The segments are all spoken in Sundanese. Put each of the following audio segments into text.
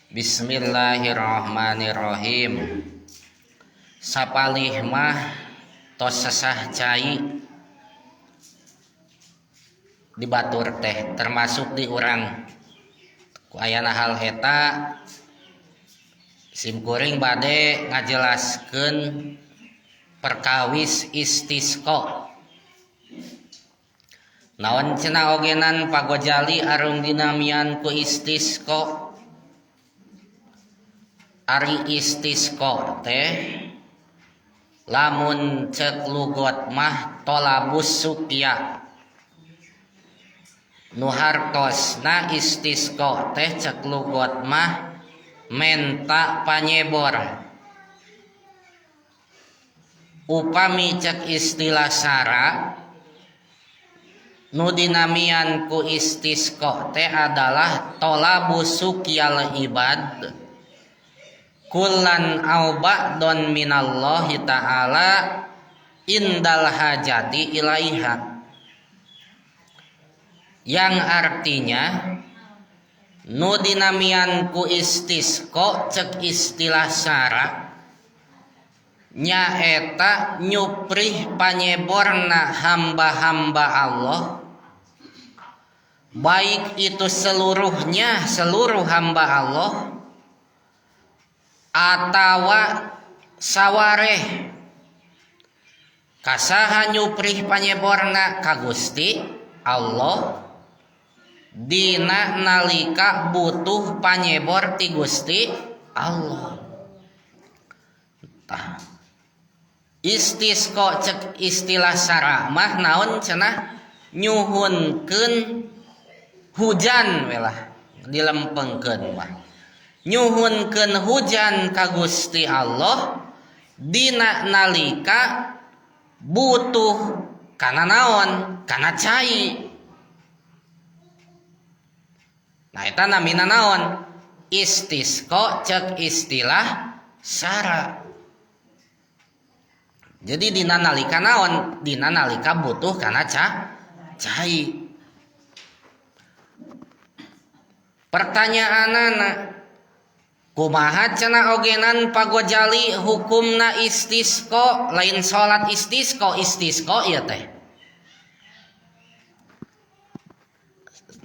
Bismillahirrahmanirrahim. Sapalih mah tos sesah cai di batur teh termasuk di urang. Ku ayana hal eta simkuring bade ngajelaskeun perkawis istisqa. Naon cenah ogenan pagojali arung dinamian ku istisqa. Ari istisqa teh lamun cek lugot mah tolabus suqya. Nu hartosna istisqa teh cek lugot mah menta panyebor. Upami cek istilah syara nu dinamian ku istisqa teh adalah tolabu suqyal ibad kullan au ba'don minallahi ta'ala indal hajati ilaiha, yang artinya nu dinamian ku istisqa cek istilah syara nyaeta nyuprih panyeborna hamba-hamba Allah, baik itu seluruhnya seluruh hamba Allah atawa sawareh kasaha nyuprih panyeborna ka Gusti Allah dina nalika butuh panyebor ti Gusti Allah. Tah istisqa cek istilah syara mah naon cenah nyuhunkeun hujan welah dilempengkeun mah nyuhunkeun hujan ka Gusti Allah dina nalika butuh kana naon kana cai. Nah eta namina naon istisqa cek istilah syara. Jadi dina nalika naon dina nalika butuh kana cai. Pertanyaanana kumaha cenah ogenan pagojali hukumna istisqa lain salat istisqa, istisqa ieu teh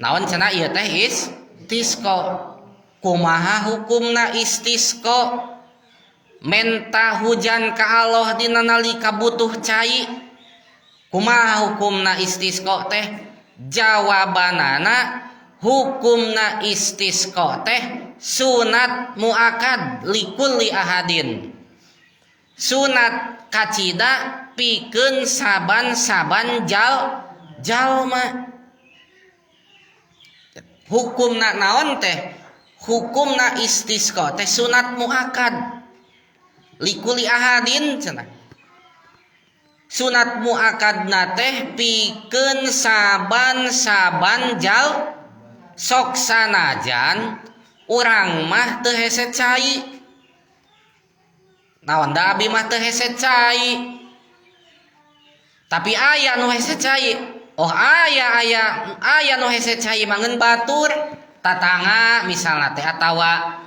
naon cenah ieu teh istisqa. Kumaha hukumna istisqa menta hujan ka Allah dina nalika butuh cai? Kumaha hukumna istisqa teh? Jawabanana hukumna istisqa teh sunat muakad likulli ahadin, sunat kacida pikeun saban-saban jalma. Hukumna naon teh? Hukumna istisqa teh sunat muakad likuli ahadin cenah. Sunat muakadna teh pikeun saban-saban jal sok sanajan urang mah teu hese cai. Naon da abi mah teu hese cai. Tapi aya nu hese cai. Oh aya aya aya nu hese cai mangeun batur tatangga misalna teh atawa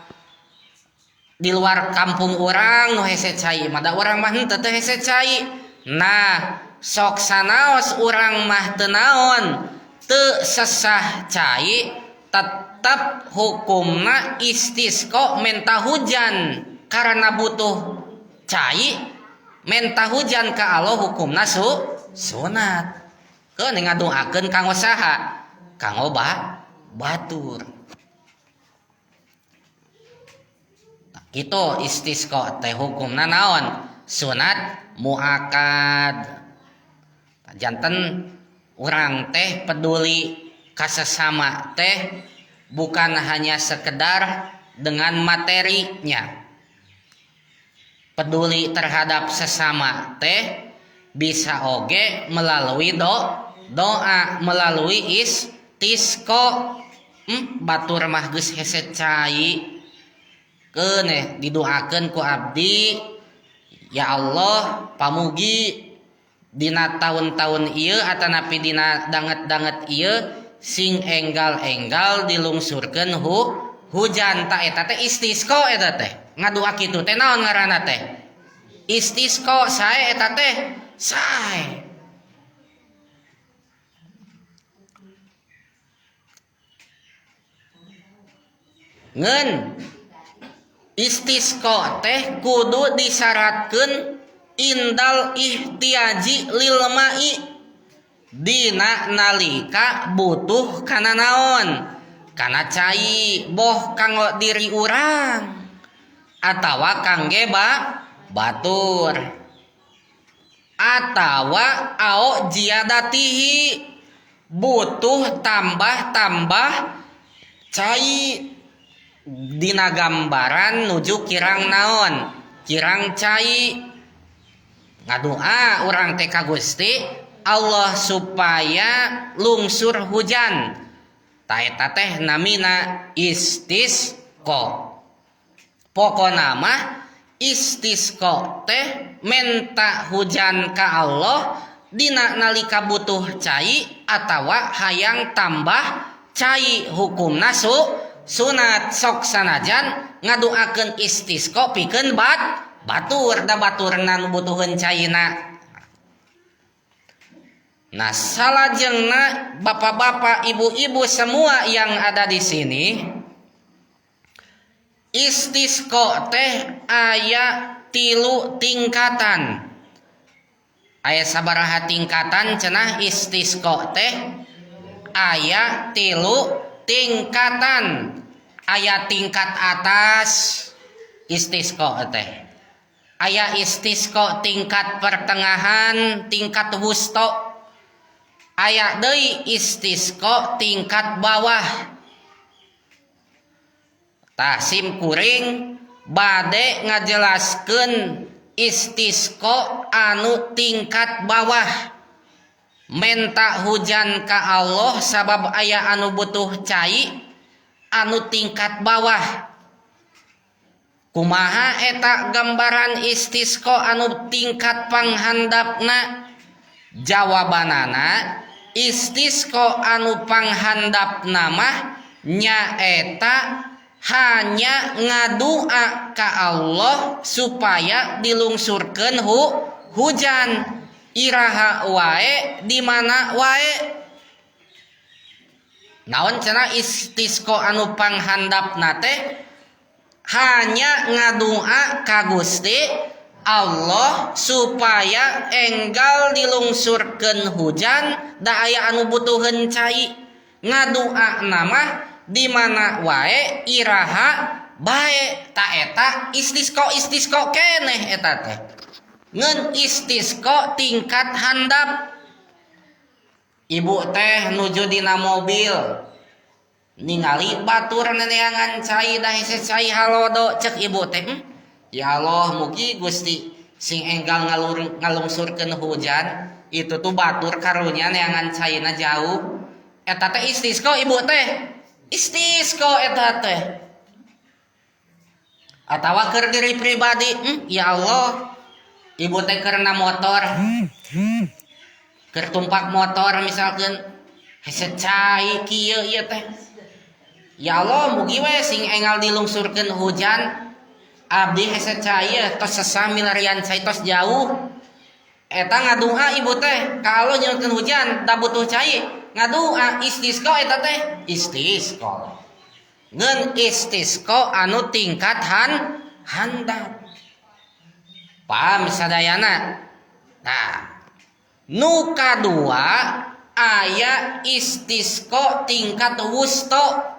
di luar kampung urang nu hese cai mah da urang mah henteu teu hese cai. Nah sok sanaos urang mah teu naon teu sesah cai tetep hukumna istisqa menta hujan karena butuh cai menta hujan ka Allah hukumna sunat. Keun ngadoakeun kanggo saha? Kanggo batur. Itu istisqa teh hukumna naon? Sunat muakad. Janten urang teh peduli ka sesama teh bukan hanya sekedar dengan materinya. Peduli terhadap sesama teh bisa oge melalui doa, melalui istisqa. Batur mah geus hese cai. Keuneh didoakeun ku abdi, ya Allah pamugi dina taun-taun ieu atanapi dina danget-danget ieu sing enggal-enggal dilungsurkeun Hujan. Tah, eta teh istisqo. Eta teh ngadua kitu teh naon ngaranna teh? Istisqo. Sae eta teh, sae. Ngen istisqo teh kudu disyaratkeun indal ihtiyaji lil ma'i, dina nalika butuh kana naon? Kana cai, boh kanggo diri urang atawa kangge batur atawa au ziyadatihi, butuh tambah-tambah cai dina gambaran nuju kirang naon? Kirang cai. Ngadoa urang teh ka Gusti Allah supaya lungsur hujan. Tah, eta teh namina istisqo. Pokona mah istisqo teh menta hujan ka Allah dina nalika butuh cai atawa hayang tambah cai, hukumna sunat, sok sanajan ngaduakeun istisqo pikeun batur, da baturna nu butuheun caina. Nah, salajengna, bapak-bapak, ibu-ibu semua yang ada di sini, istisqo teh aya tilu tingkatan. Aya sabaraha tingkatan cenah istisqo teh? Aya tilu tingkatan. Aya tingkat atas istisqo teh. Aya istisqo tingkat pertengahan, tingkat wusto. Aya deui istisqo tingkat bawah. Tah, sim kuring bade ngajelaskeun istisqo anu tingkat bawah, menta hujan ka Allah sabab aya anu butuh cai anu tingkat bawah. Kumaha eta gambaran istisqo anu tingkat panghandapna? Jawabanana, istisqo anu panghandapna mah nyaeta hanya ngadua ka Allah supaya dilungsurkeun hujan iraha wae, di mana wae. Naon cenah istisqo anu panghandapna teh? Hanya ngadua ka Gusti Allah supaya enggal dilungsurkeun hujan, da aya anu butuheun cai. Ngadua na mah di mana wae, iraha bae. Tah, eta istisqo, istisqo keneh eta teh, ngan istisqo tingkat handap. Ibu teh nuju dina mobil, ningali batur neneangan cai, dah hese cai halodo. Cek ibu teh, ya Allah, mugi Gusti sing enggal ngalungsurkeun hujan, itu tuh batur karunya neangan caina jauh. Eta teh istisqo ibu teh, istisqo eta teh. Atawa keur diri pribadi, ya Allah, ibu teh karena motor, keur tumpak motor misalkan, hese cai kieu ieu teh, ya Allah, mugi we sing enggal dilungsurkeun hujan, abdi hese cai tos sesah milarian cai tos jauh. Eta ngadoa ibu teh ka Allah nyuhunkeun hujan, da butuh cai. Ngadoa istisqo eta teh, istisqo ngeun istisqo anu tingkat handap. Paham sadayana? Nah, nu kadua aya istisqo tingkat wusto.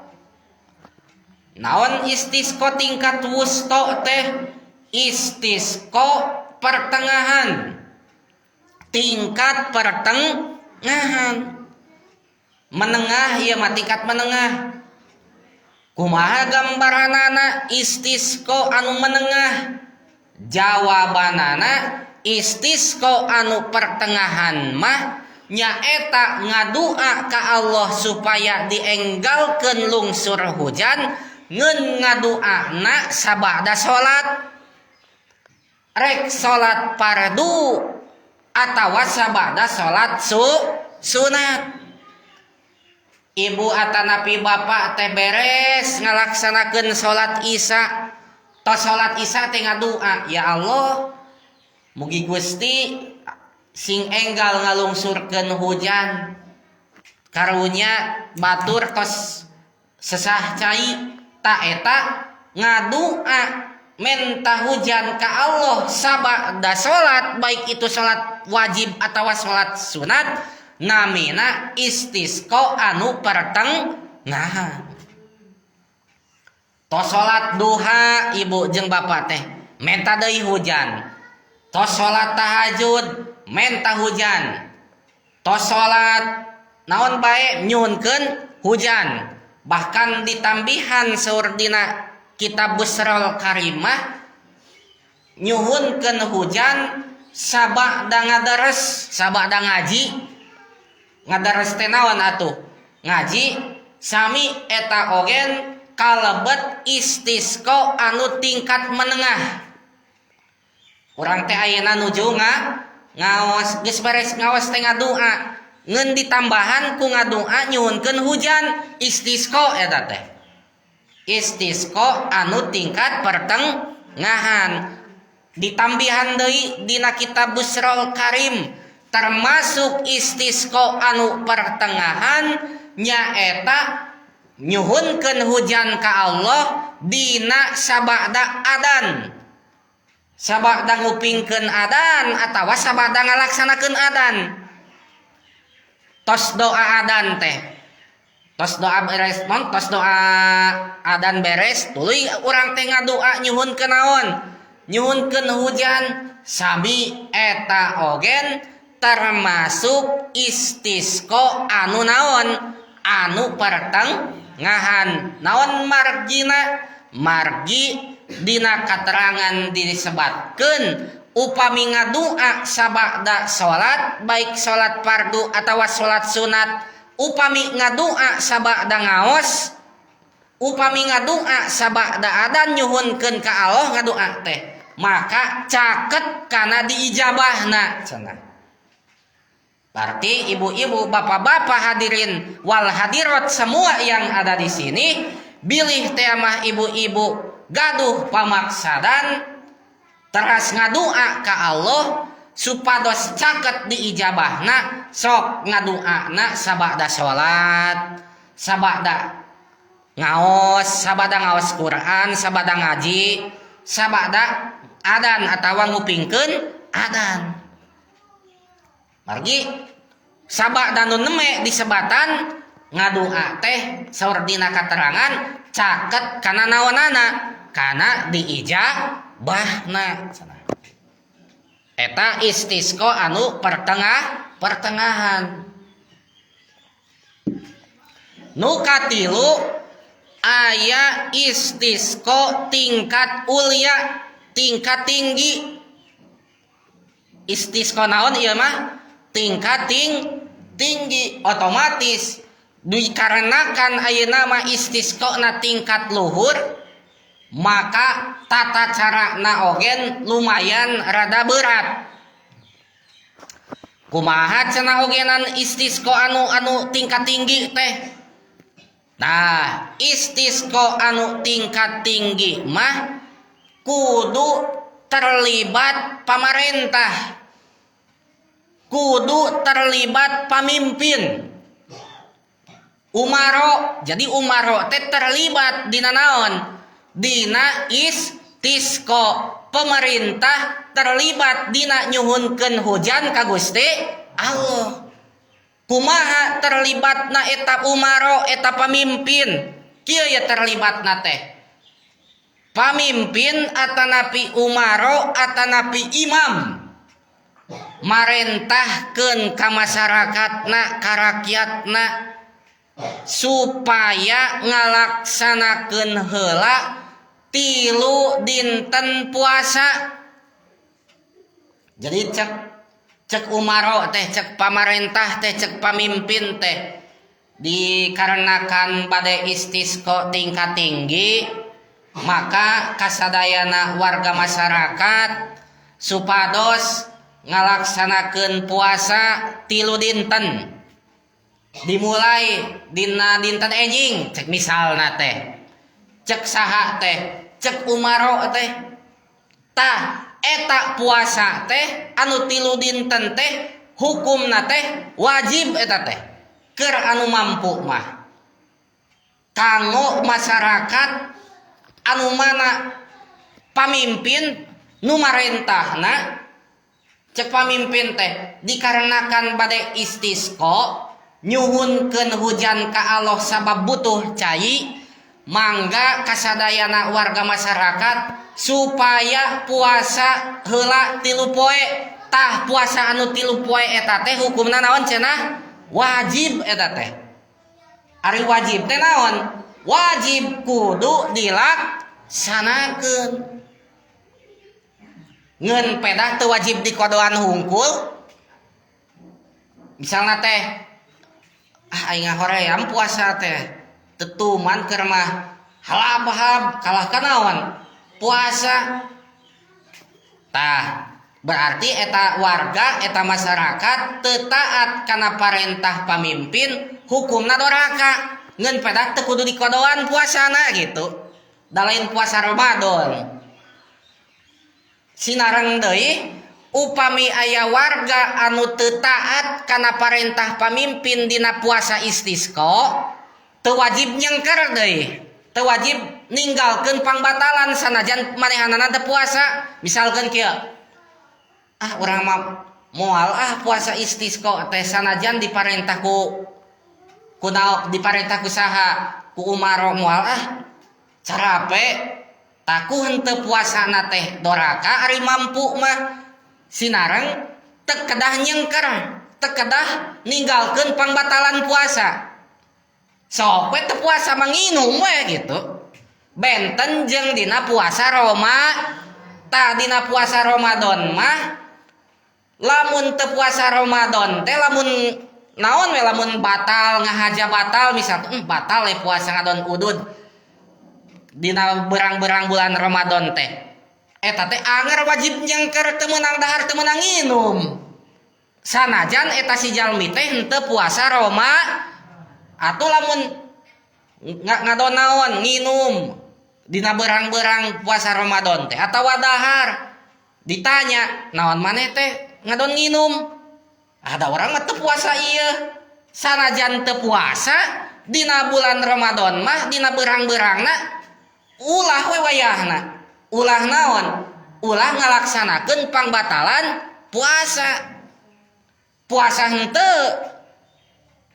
Naon istisqo tingkat wusto teh? Istisqo pertengahan, tingkat pertengahan, menengah ya mah, tingkat menengah. Kumaha gambaranana istisqo anu menengah? Jawabanana, istisqo anu pertengahan mah nyaeta ngadua ka Allah supaya dienggalkeun lungsur hujan, ngeun ngaduana sabada salat, rek salat fardu atawa sabada salat sunat. Ibu atanapi bapak teh beres ngalaksanakeun salat Isya, tos salat Isya teh ngadua, "Ya Allah, mugi Gusti sing enggal ngalungsurkeun hujan, karunya batur tos sesah cai." Tah, eta ngadua menta hujan ka Allah sabada salat, baik itu salat wajib atau salat sunat, namina istisqa anu pertengahan. Tos salat duha, ibu jeung bapak teh menta deui hujan. Tos salat tahajud, menta hujan. Tos salat naon bae, nyuhunkeun hujan. Bahkan ditambihan saur dina kitab Busyrol Karimah, nyuhunkeun hujan sabada ngadares, sabada ngaji. Ngadares teh naon atuh? Ngaji. Sami eta ogen kalebet istisqa anu tingkat menengah. Urang teh ayeuna nuju ngaos, geus beres ngaos teh ngadua, ngeun ditambahan ku ngadua nyuhunkeun hujan, istisqa eta teh istisqa anu tingkat pertengahan. Ditambihan deui dina kitab Busyrol Karim, termasuk istisqa anu pertengahan nyaeta nyuhunkeun hujan ka Allah dina sabada adan, sabada ngupingkeun adan atawa sabada ngalaksanakeun adan. Tos doa adan teh, tos doa beres non, tos doa adan beres, tuluy urang teh ngadua nyuhunkeun naon? Nyuhunkeun hujan. Sami eta ogen termasuk istisqa anu naon? Anu pertengahan. Naon margina? Margi dina katerangan disebatkeun, upami ngadua sabada salat, baik salat fardu atawa salat sunat, upami ngadua sabada ngaos, upami ngadua sabada adan, nyuhunkeun ka Allah ngadua teh, maka caket kana diijabahna cenah. Berarti ibu-ibu, bapak-bapak, hadirin wal hadirat semua yang ada di sini, bilih teh mah ibu-ibu gaduh pamaksadan teras ngadua ka Allah supados caket diijabahna, sok ngaduana sabada salat, sabada ngaos, sabada ngaos Quran, sabada ngaji, sabada adan atawa ngupingkeun adan. Margi sabada nu neme disebatan ngadua teh, saur dina katerangan, caket kana naonana? Kana diijabahna. Eta istisqa anu pertengahan. Nu katilu, aya istisqa tingkat ulya, tingkat tinggi. Istisqa naon ieu mah? Tingkat tinggi. Otomatis dikarenakan ayeuna mah istisqa na tingkat luhur, maka tata cara na ogen lumayan rada berat. Kumaha cenah ogenan istisqa anu anu tingkat tinggi teh? Nah, istisqa anu tingkat tinggi mah kudu terlibat pamarentah, kudu terlibat pamimpin, umaro. Jadi umaro teh terlibat dina naon? Dina istisqa. Pemerintah terlibat dina nyuhunkeun hujan ka Gusti Allah. Kumaha terlibatna eta umaro, eta pamimpin? Kieu ya terlibatna teh, pamimpin atanapi umaro atanapi imam marentahkeun ka masyarakatna, ka rakyatna, supaya ngalaksanakeun heula 3 dinten puasa. Jadi cek cek umaro teh, cek pamarentah teh, cek pamimpin teh, dikarenakan pada istisqa tingkat tinggi, maka kasadayana warga masyarakat supados ngalaksanakeun puasa 3 dinten. Dimulai dina dinten enjing, cek misalna teh. Cek saha teh? Cek umaro teh. Tah, eta puasa teh anu 3 dinten teh hukumna teh wajib eta teh. Keur anu mampu mah. Kanggo masyarakat anu mana pamimpin nu marentahna, cek pamimpin teh dikarenakan bade istisqo nyuhunkeun hujan ka Allah sabab butuh cai, mangga kasadayana warga masyarakat supaya puasa heula 3 poe. Tah, puasa anu 3 poe eta teh hukumna naon cenah? Wajib eta teh. Ari wajib teh naon? Wajib kudu dilaksanakeun. Ngeun pedah teu wajib dikodoan hungkul. Misalna teh, ah, aing hoream puasa teh, tetuman keur mah halabhab kalah ka naon puasa. Tah, berarti eta warga, eta masyarakat teu taat kana parentah pamimpin, hukumna doraka. Ngeun pedah teu kudu dikodoan puasana gitu. Da lain puasa Ramadan. Sinareng deui, upami aya warga anu teu taat kana parentah pamimpin dina puasa istisqa, teu wajib nyengker deui, teu wajib ninggalkeun pangbatalan sanajan manehanana teu puasa. Misalkeun kieu, ah, urang mah moal ah puasa istisqa teh sanajan diparentah ku naok, diparentah ku saha, ku umaro, moal ah, carape. Taku henteu puasana teh doraka ari mampu mah. Sinareng teu kedah nyengker, teu kedah ninggalkeun pangbatalan puasa. Sok we teu puasa mah nginum we gitu. Benten jeung dina puasa Roma. Tah, dina puasa Ramadan mah lamun teu puasa Ramadan teh, lamun naon we, lamun batal ngahaja batal misal, batal we puasa ngadon udud dina berang-berang bulan Ramadan teh, eta teh anger wajib nyengker, teu meunang dahar, teu meunang nginum, sanajan eta si jalmi teh henteu puasa Roma. Atau lamun ngadon naon, nginum dina berang-berang puasa Ramadan teh atawa dahar, ditanya, "Naon maneh teh ngadon nginum?" "Ada orang mah teu puasa ieu." Sanajan teu puasa dina bulan Ramadan mah, dina berang-berangna ulah we wayahna, ulah naon, ulah ngalaksanakeun pangbatalan puasa. Puasa henteu,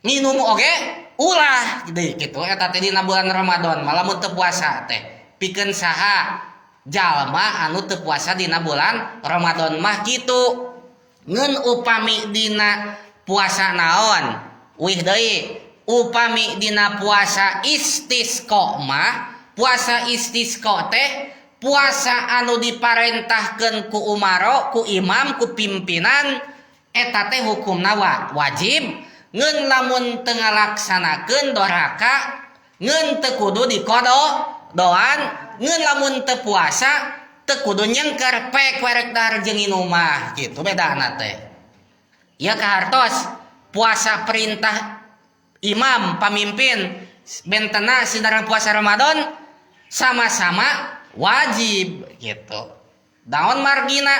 minum oge ulah deui kitu. Eta teh dina bulan Ramadan malah mun teu puasa teh pikeun saha? Jalma anu teu puasa dina bulan Ramadan mah kitu. Ngeun upami dina puasa naon wih deui, upami dina puasa istisqa mah, puasa istisqa teh puasa anu diparentahkeun ku umaro, ku imam, ku pimpinan, eta teh hukumna wajib. Ngeun lamun teu ngalaksanakeun doraka, ngeun teu kudu dikodo doan. Ngeun lamun teu puasa teu kudu nyengker, pek we rek dahar jeung nginum mah kitu bedana teh. Ieu kahartos puasa perintah imam, pamimpin, bentena sinareng puasa Ramadan sama-sama wajib gitu. Daun margina,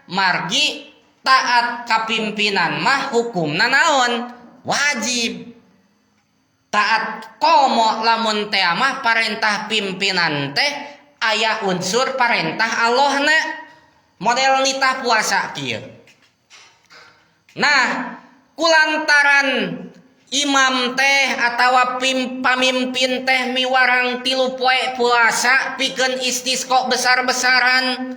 margi taat kapimpinan mah hukumna naon? Wajib. Taat komo lamun teh mah parentah pimpinan teh aya unsur parentah Allahna, model nitah puasa kieu. Nah, kulantaran imam teh atawa pamimpin teh miwarang 3 poe puasa pikeun istisqa besar-besaran,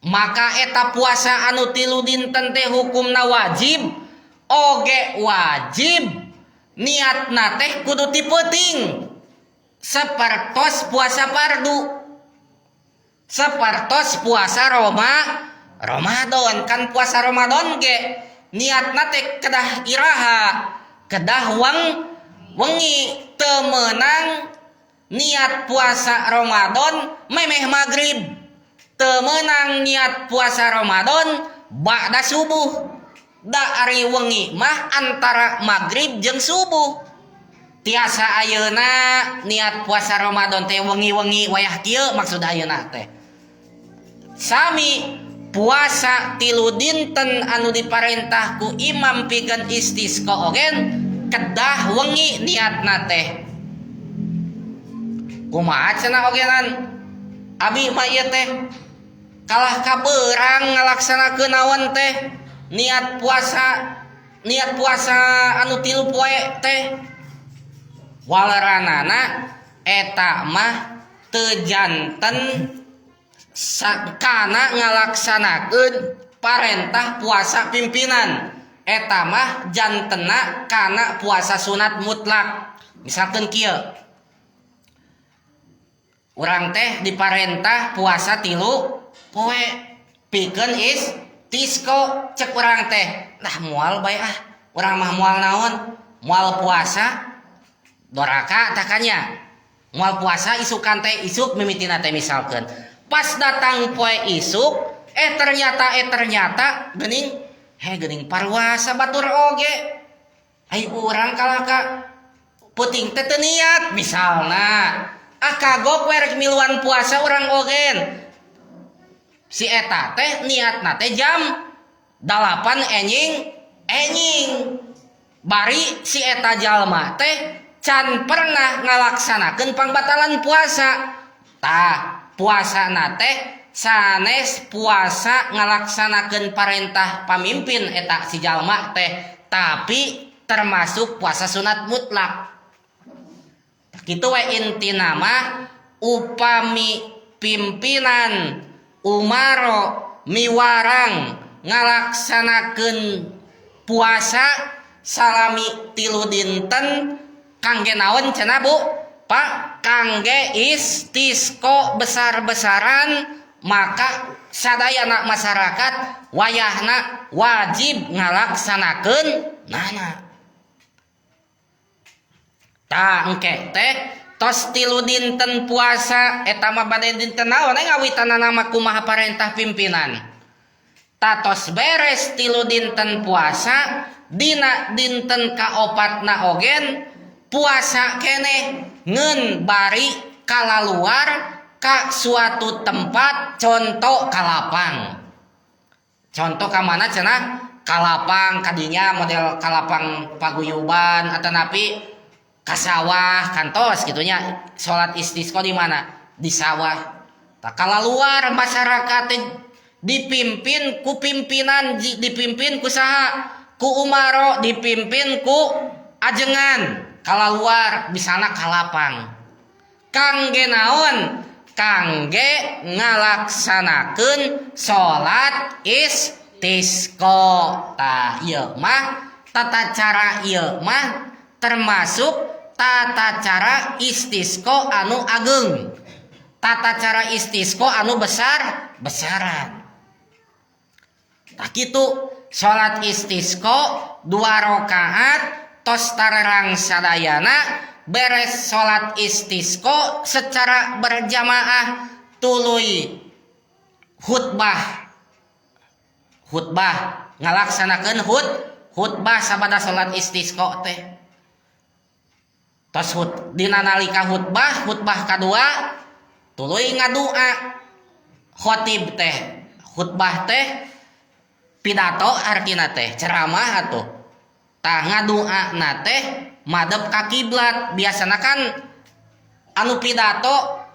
maka eta puasa anu 3 dinten teh hukumna wajib oge. Wajib niatna teh kudu ti peuting sapertos puasa fardu, sapertos puasa Ramadan. Kan puasa Ramadan ge niatna teh kedah iraha? Kedah wengi. Teu meunang niat puasa Ramadan memeh maghrib, teu meunang niat puasa Ramadan ba'da subuh. Da ari wengi mah antara maghrib jeung subuh. Tiasa ayeuna niat puasa Ramadan teh wengi-wengi wayah kieu, maksud ayeuna teh. Sami puasa 3 dinten anu diparentah ku imam pikeun istisqa ogen kedah wengi niatna teh. Kumaha cenah ogenan? Abi mah ieu teh kalah kaberang ngalaksanakeun naon teh niat puasa, niat puasa anu 3 poe teh. Waleranana eta mah teu janten kana ngalaksanakeun parentah puasa pimpinan. Eta mah jantena kana puasa sunat mutlak. Misalkan kieu, urang teh diparentah puasa 3 poe pikeun istisqa. Cek urang teh, nah moal bae ah, urang mah moal naon, moal puasa doraka takanya, moal puasa isukan teh, isuk mimitina teh. Misalkan pas datang poe isuk, ternyata geuning he geuning parwasa batur oge, ai urang kalah ka peuting teh teu niat misalna, ah kagok we rek miluan puasa urang ogen. Si eta teh niatna teh jam 8 enjing enjing, bari si eta jalma teh can pernah ngalaksanakeun pangbatalan puasa. Tah puasana teh sanes puasa ngalaksanakeun parentah pamimpin eta si jalma teh, tapi termasuk puasa sunat mutlak. Kitu we intina mah, upami pimpinan umaro miwarang ngalaksanakeun puasa salami 3 dinten kangge naon cenah Bu Pak, kangge istisqo besar-besaran, maka sadayana masyarakat wayahna wajib ngalaksanakeun nana. Tah engke teh tos 3 dinten puasa eta mah bade dinten naon ngawitanana mah kumaha parentah pimpinan. Tah tos beres 3 dinten puasa, dina dinten kaopatna ogen puasa keneh ngeun bari kalaluar ka suatu tempat, contoh kalapang. Contoh ka mana cenah? Kalapang kadinya model kalapang paguyuban atau napi ka sawah kantos gitunya. Salat istisqa di mana? Di sawah. Tah kalaluar masyarakat teh dipimpin ku pimpinan, dipimpin ku saha? Ku umaro, dipimpin ku ajengan. Kalaluar misalna kalapang. Kangge naon? Kangge ngalaksanakeun salat istisqa. Tah ieu mah tata cara ieu mah termasuk tata cara istisqa anu ageng, tata cara istisqa anu besar besaran. Tah kitu salat istisqa 2 rakaat tos tarerang sadayana, beres salat istisqa secara berjamaah tuluy khutbah, khutbah ngalaksanakeun khutbah sabada salat istisqa teh. Tos dina nalika khutbah, khutbah kadua tuluy ngadua khotib teh. Khutbah teh pidato artina teh ceramah atuh. Tah ngadua na teh madep ka kiblat. Biasana kan anu pidato,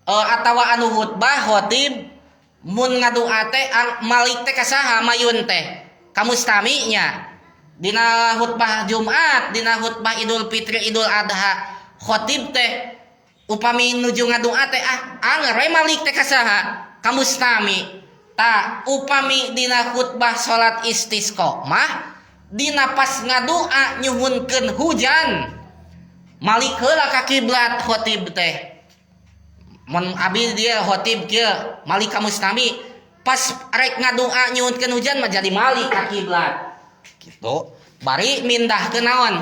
atawa anu khutbah khotib mun ngadua teh malik teh ka saha mayun teh? Ka mustaminya. Dina khutbah Jumat, dina khutbah Idul Fitri, Idul Adha, khotib teh upami nuju ngadua teh anger we malik teh ka saha? Ka mustami. Tah upami dina khutbah salat istisqa mah dina pas ngadua nyuhunkeun hujan malik heula ka kiblat khotib teh. Mun abi dia khotib kieu malik ka mustami, pas rek ngadua nyuhunkeun hujan mah jadi malik ka kiblat gitu. Bari mindahkeun naon?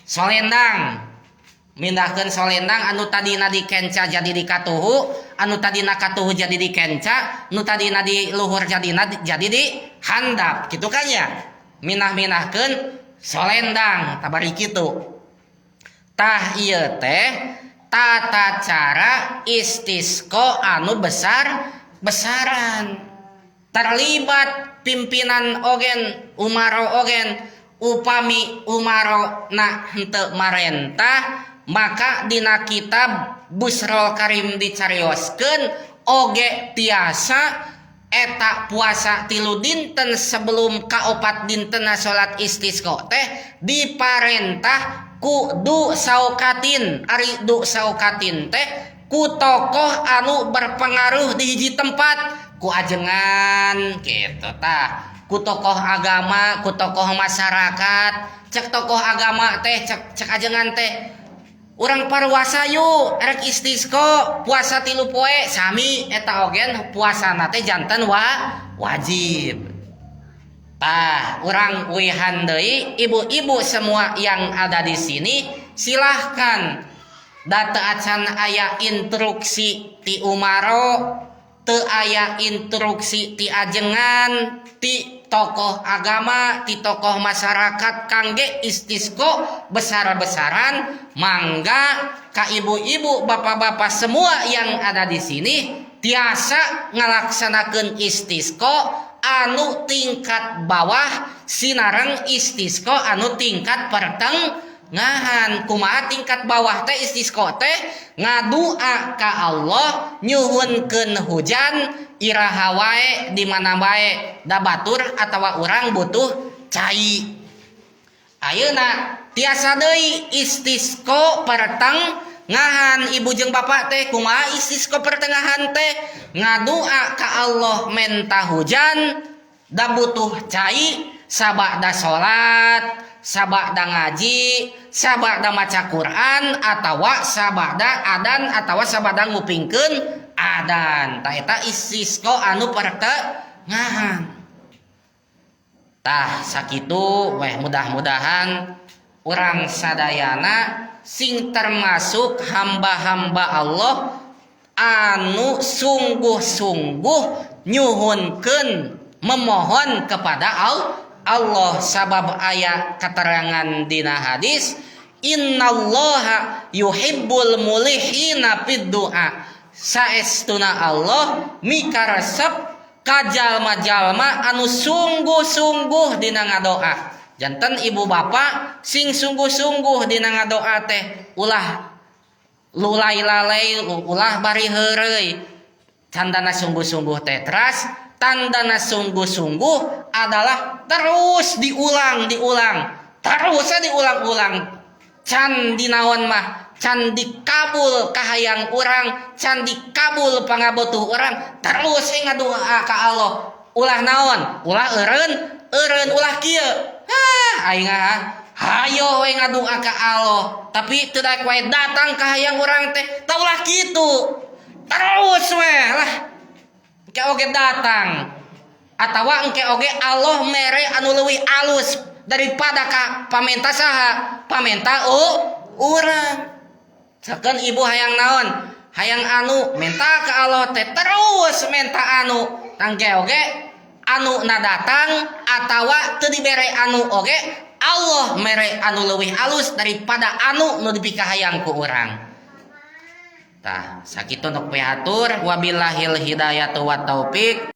Solendang. Mindahkeun solendang anu tadina dikenca jadi dikatuhu, Anu tadina katuhu jadi di kenca, nu tadina di luhur jadi di handap, gitu kan ya. Minah-minahkeun solendang tabari kitu. Tah, ieu teh tata cara istisqo anu besar besaran, terlibat pimpinan ogen, umaro ogen. Upami umaro na henteu marentah, maka dina kitab Busrol Karim dicarioskeun oge tiasa eta puasa 3 dinten sebelum kaopat dinten salat istisqo teh diparentah ku dzu syaukatin. Ari dzu syaukatin teh ku tokoh anu berpengaruh di hiji tempat, ku ajengan gitu tah, ku tokoh agama, ku tokoh masyarakat. Cek tokoh agama teh, cek cek ajengan teh, "Urang parwasa yuk, erek istisqo puasa 3 poe." Sami eta ogen puasana teh janten wajib. Tah, urang uihan deui, ibu-ibu semua yang ada di sini, silahkan. Da teu acan aya instruksi ti umaro, teu aya instruksi ti ajengan, ti tokoh agama, ti tokoh masyarakat kangge istisqo besar-besaran, mangga ka ibu-ibu, bapak-bapak semua yang ada di sini tiasa ngalaksanakeun istisqo anu tingkat bawah sinareng istisqo anu tingkat pertengahan. Kumaha tingkat bawah teh? Istisqo teh ngadua ka Allah nyuhunkeun hujan iraha wae, di mana wae, da batur atawa urang butuh cai. Ayeuna tiasa deui istisqo pertengahan, ibu jeung bapak teh. Kumaha istisqo pertengahan teh? Ngadua ka Allah menta hujan da butuh cai sabada salat, sabada ngaji, sabada maca Quran, atawa sabada adan, atawa sabada ngupingkeun adan. Tah, eta istisqo anu pertengahan. Tah, sakitu weh. Mudah-mudahan urang sadayana sing termasuk hamba-hamba Allah anu sungguh-sungguh nyuhunkeun, memohon kepada Allah, sabab aya keterangan dina hadis, innallaha yuhibbul mulihina fid du'a. Saestuna Allah mikaresep ka jalma-jalma anu sungguh-sungguh dina ngadoa. Janten ibu bapak sing sungguh-sungguh dina ngadoa teh, ulah lulai lalai, ulah bari heureuy. Candana sungguh-sungguh teh teras, tandana sungguh-sungguh adalah terus diulang, diulang terus, diulang-ulang, can dinaon mah, can dikabul kahayang urang, can dikabul pangabutuh urang, terus ngadoa ka Allah. Ulah naon, ulah eureun eureun, ulah kieu, "Hah, aing ah, hayo we ngadoa ka Allah, tapi teu daek wae datang kahayang urang teh." Tah, ulah kitu. Terus we lah, engke oge datang atawa engke oge Allah mere anu leuwih alus daripada ka pamenta saha, pamenta urang. Misalkan ibu hayang naon, hayang anu, minta ke Allah teh terus minta anu, tangke oge anu na datang atawa teu dibere anu oge, Allah mere anu leuwih alus daripada anu nu dipikahayang ku urang. Tah, sakitu nu pihatur. Wabillahil hidayatu wat taufik.